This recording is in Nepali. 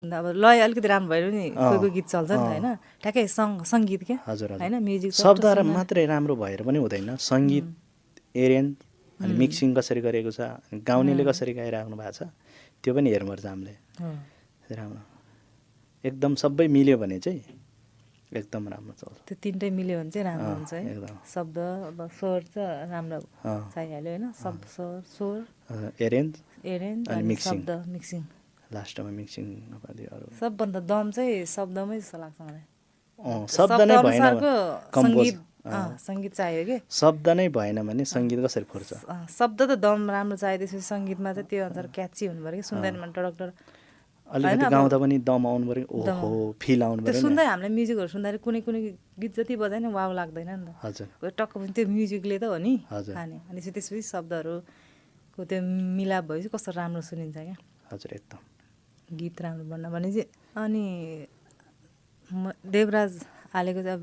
अब लय अलिकति राम्रो भएर पनि कोही कोही गीत चल्छ नि त होइन ठ्याक्कै सङ्गीत क्या हजुर होइन म्युजिक शब्द मात्रै राम्रो भएर पनि हुँदैन सङ्गीत एरेन्ज अनि मिक्सिङ कसरी गरेको छ अनि गाउनेले कसरी गाइराख्नु भएको छ त्यो पनि हेर्नुपर्छ हामीले राम्रो एकदम सबै मिल्यो भने चाहिँ एकदम राम्रो चल्छ त्यो तिनटै मिल्यो भने चाहिँ राम्रो हुन्छ है एकदम शब्द अब स्वर चाहिँ राम्रो चाहिहाल्यो होइन शब्द स्वर एरेन्ज अनि शब्द मिक्सिङ लास्टमा मिक्सिङ नपादियो अरू सबभन्दा दम चाहिँ शब्दमै जस्तो लाग्छ मलाई शब्द नै भएन सङ्गीत चाहियो कि शब्द नै भएन भने सङ्गीत कसरी फुर्छ शब्द त दम राम्रो चाहियो त्यसपछि सङ्गीतमा चाहिँ त्यो अनुसार क्याची हुनु पऱ्यो कि सुन्दैन डक्टर अलिकति गाउँदा पनि दम आउनु पऱ्यो ओहो फिल आउनु पऱ्यो त्यो सुन्दै हामीले म्युजिकहरू सुन्दाखेरि कुनै कुनै गीत जति बजायो नि वाउ लाग्दैन नि त हजुर टक्क पनि त्यो म्युजिकले त हो नि खाने अनि त्यसपछि शब्दहरूको त्यो मिलाप भएपछि कस्तो राम्रो सुनिन्छ क्या हजुर एकदम गीत राम्रो बन्न भने चाहिँ अनि देवराज हालेको चाहिँ अब